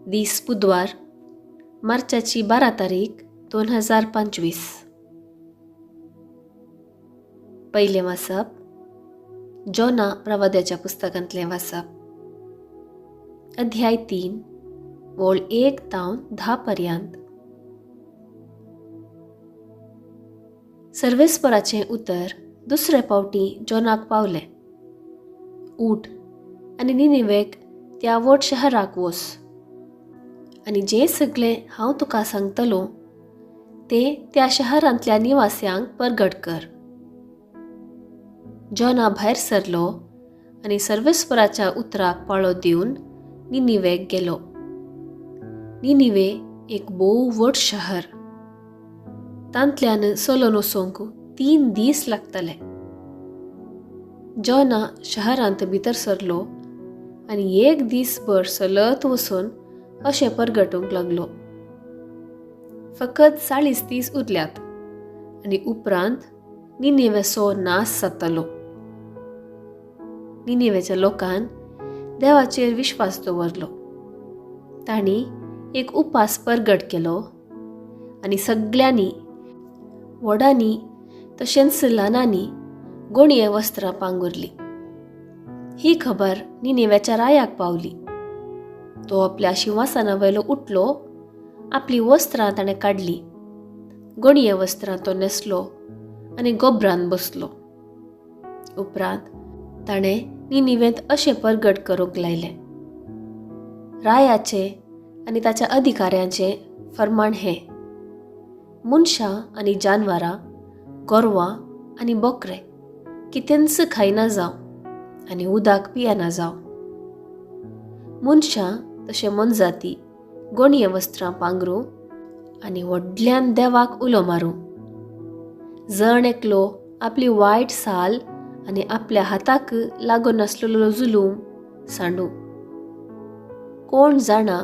दीस बुधवार, मार्चाची 12 तारीख 2025. पयलें वाचप जोना प्रवाद्याच्या पुस्तकांतलें वाचप, अध्याय 3 वळ 1 तावन 10 पर्यंत. सर्वेस्पराचें उतर दुसरे पावटी जोनाक पावलें. उठ आनी निनिवेक त्या व्हड शहराक वोस आनी जें सगळें हांव तुका सांगतलो तें त्या शहरांतल्या निवास्यांक परगट कर. जोना भायर सरलो आनी सर्वेस्पराच्या उतराक पाळो दिवन निनिवेक गेलो. निनिवे एक भोव व्हड शहर, तांतल्यान चलून वचूंक 3 दीस लागतले. जोना शहरांत भितर सरलो आनी एक दीसभर चलत वचून अशें परगटूंक लागलो. फकत 40 दीस उरल्यात आनी उपरांत निनिवेचो नाश जातलो. निनिवेच्या लोकान देवाचेर विश्वास दवरलो. तांणी एक उपास परगट केलो आनी सगळ्यांनी, व्हडांनी तशेंच ल्हानांनी, गोणये वस्त्रां पांगुरली. ही खबर निनिवेच्या रायाक पावली. तो आपल्या शिंवासना वयलो उठलो, आपली वस्त्रां ताणें काडली, गोणये वस्त्रां तो न्हेसलो आनी गोबरान बसलो. उपरांत ताणें निनिवेंत अशें परगट करूंक लायलें, रायाचें आनी ताच्या अधिकाऱ्यांचें फर्माण हें, मनशां आनी जानवरां, गोरवां आनी बोकरे कितेंच खायना जावं आनी उदक पियेना जावं. मनशां तशें मोनजाती गोणये वस्त्रां पांगरूं आनी व्हडल्यान देवाक उलो मारूं. जण एकलो आपली वायट साल आनी आपल्या हाताक लागून आसलेलो जुलूम सांडू. कोण जाणा,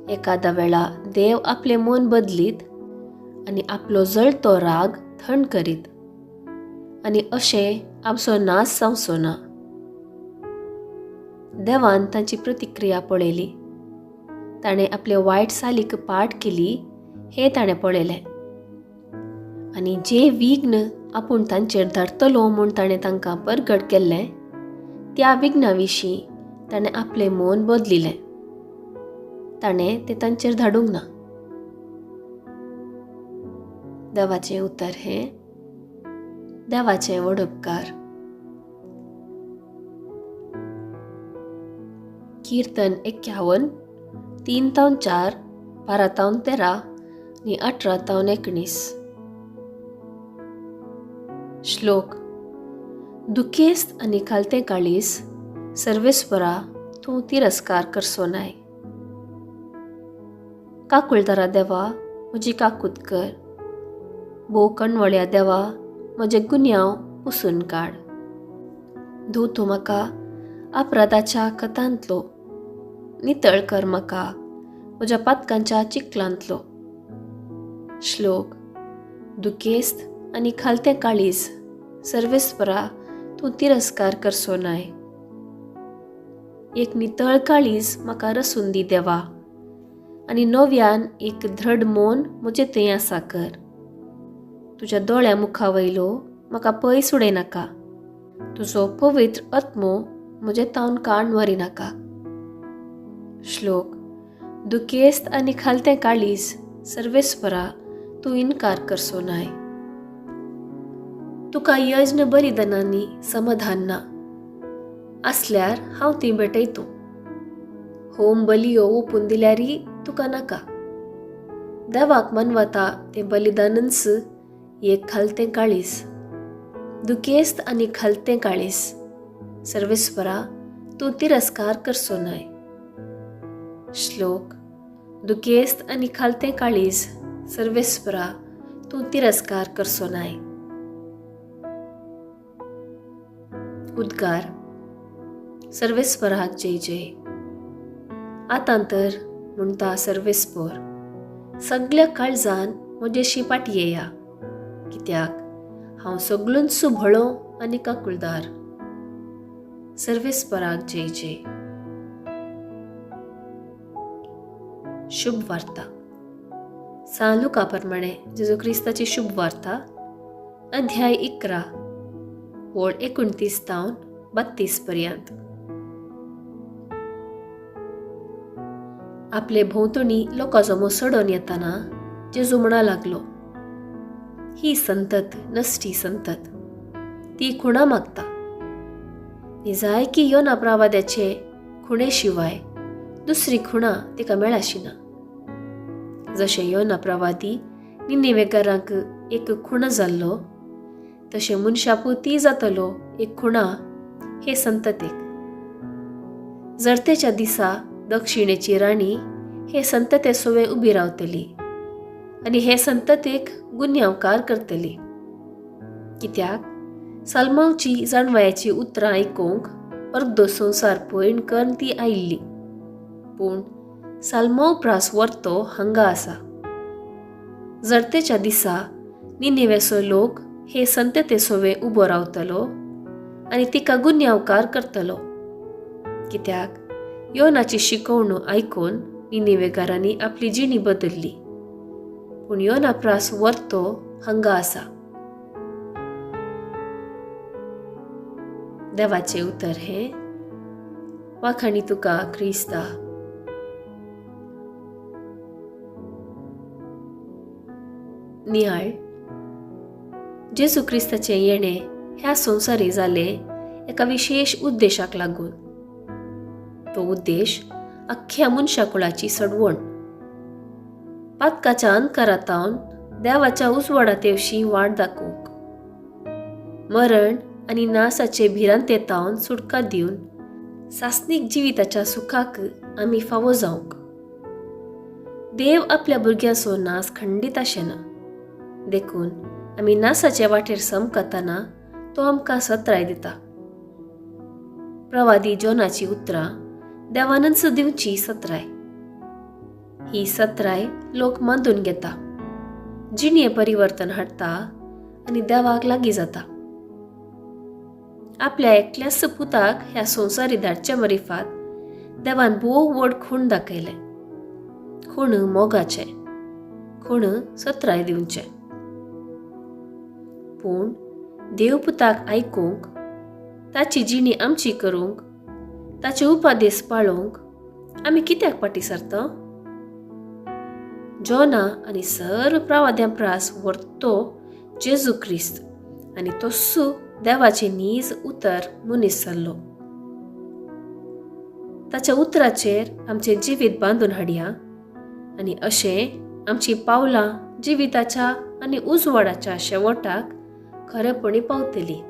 एकादा वेळा देव आपलें मन बदलीत आनी आपलो जळतो राग थंड करीत आनी अशें आमचो नाश जावचो ना. देवान तांची प्रतिक्रिया पळयली. ताणें आपले वायट सालीक पाठ केली हें ताणें पळयलें आनी जे विघ्न आपूण तांचेर धाडटलो म्हूण ताणें तांकां परगट केल्लें त्या विघ्ना विशीं ताणें आपलें मन बदलिलें. ताणें तें तांचेर धाडूंक ना. देवाचें उतर हें देवाचें व्हड उपकार. कीर्तन 51, 3 तावन 4, 12 तावन 13 आनी 18 तावन 19. श्लोक. दुखेस्त आनी खालतें काळीस सर्वेस्परा तूं तिरस्कार करचो नाय. काकुळदारा देवा म्हजी काकूत कर, भोव कणवळ्या देवा म्हजे गुन्यांव पुसून काड. धू तूं म्हाका अपराधाच्या खतांतलो, नितळ कर म्हाका म्हज्या पातकांच्या चिखलांतलो. श्लोक. दुखेस्त आनी खालतें काळीज सर्वेस्परा तूं तिरस्कार करचो नाय. एक नितळ काळीज म्हाका रसून दी देवा आनी नव्यान एक धृड मन म्हजें थंय आसा कर. तुज्या दोळ्या मुखा वयलो म्हाका पयस उडय नाका, तुजो पवित्र आत्मो म्हजे तावन काण व्हरी नाका. श्लोक. दुखेस्त आनी खालतें काळीज सर्वेस्परा तूं इनकार करचो नाय. तुका यज्ञ बलिदानांनी समाधान ना आसल्यार हांव ती भेटयतूं. होम बलियो ओपून दिल्यारय तुका नाका. देवाक मनवता तें बलिदानच एक खालतें काळीज. दुखेस्त आनी खालतें काळीज सर्वेस्परा तूं तिरस्कार करचो नाय. श्लोक. दुखेस्त आनी खालतें काळीज सर्वेस्परा तूं तिरस्कार करचो नाय. उद्गार. सर्वेस्पराक जय जय. आतां तर म्हणटा सर्वेस्पर, सगळ्या काळजान म्हजेशी पाटी येया, कित्याक हांव सगळूंच भळो आनी काकुळदार. सर्वेस्पराक जय जय. शुभ वार्ता. सान लुका प्रमाणे जेजू क्रिस्ताची शुभ वार्ता, अध्याय 11, ओळ 29 तावन 32 पर्यंत. आपले भोंवतणी लोकांचो मोसडोन येताना जेजू म्हणा लागलो, ही संतत नश्टी संतत, ती खुणा मागता. निजाय की योना प्रावाद्याचे खुणे शिवाय दुसरी खुणा तिका मेळाशिना. जशें योना प्रवादी निनेवेकारांक एक खुणा जाल्लो, तशें मनशापुती जातलो एक खुणा हे संततेक. जरतेच्या दिसा दक्षिणेची राणी हे संतते सोवे उबी रावतली आनी हे संततेक गुन्यांवकार करतली. कित्याक साल्मावची जाणवायाची उतरां आयकूंक अर्दो संवसार पयण करून ती आयिल्ली, पूण साल्माव प्रास वर्तो हांगा आसा. जरतेच्या दिसा निनेवेचो लोक हे संतते सोवे उबो रावतलो आनी तिका गुन्यांवकार करतलो. कित्याक योनाची शिकवणू आयकून निनेवेकारांनी आपली जिणी बदल्ली, पूण योना प्रास वर्तो हांगा आसा. देवाचें उतर हें. वाखाणी तुका क्रिस्ता. नियाळ. जेजू क्रिस्ताचें येणें ह्या संवसारी जालें एका विशेश उद्देशाक लागून. तो उद्देश अख्ख्या मनशाकुळाची सडवण. पातकाच्या अंधकारांत देवाच्या उजवाडा तेवशी वाट दाखोवंक, मरण आनी नासाचे भिरांतेतावन सुटका दिवन सासनीक जिविताच्या सुखाक आमी फावो जावंक. देव आपल्या भुरग्यांचो नास खंडीत आशेना, देखून आमी नासाचे वाटेर समकताना तो आमकां सत्राय दिता. प्रवादी जोनाची उतरां देवानच दिवची सत्राय. ही सत्राय लोक मानून घेता, जिणये परिवर्तन हाडटा आनी देवाक लागीं जाता. आपल्या एकल्याच पुताक ह्या संवसारी धाडच्या मरिफात देवान भोव व्हड खूण दाखयलें. खूण मोगाचें, खूण सत्राय दिवचें. पूण देवपुताक आयकूंक, ताची जिणी आमची करूंक, ताचे उपादेस पाळोवंक आमी कित्याक फाटीं सरता? जोना आनी सर्व प्रवाद्यां प्रास व्हरतो जेजू क्रिस्त आनी तस्सू देवाचें नीज उतर मनीस जाल्लो. ताच्या उतराचेर आमचें जिवीत बांदून हाडया आनी अशें आमचीं पावलां जिविताच्या आनी उजवाडाच्या शेवटाक खरेपणी पावतली.